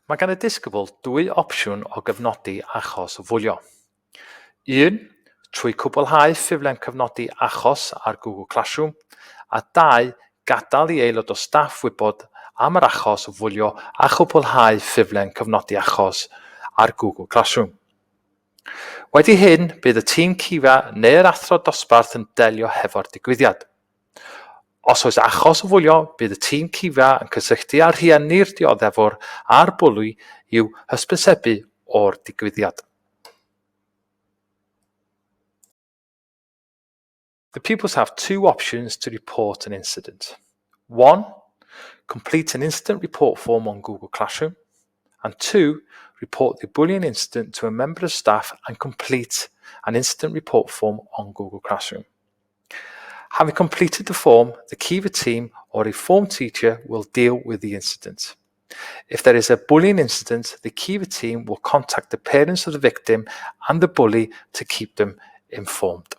Mae gan y disgybl dwy opsiwn o gofnodi achos o fwlio. Un, trwy cwblhau ffurflen cofnodi achos ar Google Classroom, a dau, gadael i aelod o staff wybod am yr achos o fwlio a chwblhau ffurflen cofnodi achos ar Google Classroom. Wedi hyn, bydd y tîm KiVa neu'r athro dosbarth yn delio hefo'r digwyddiad. Os oes achos o fwlio, bydd y tîm KiVa yn cysylltu â rhieni'r dioddefwr a'r bwli i'w hysbysebu o'r digwyddiad. The pupils have two options to report an incident. One, complete an incident report form on Google Classroom. And two, report the bullying incident to a member of staff and complete an incident report form on Google Classroom. Having completed the form, the KiVa team or a form teacher will deal with the incident. If there is a bullying incident, the KiVa team will contact the parents of the victim and the bully to keep them informed.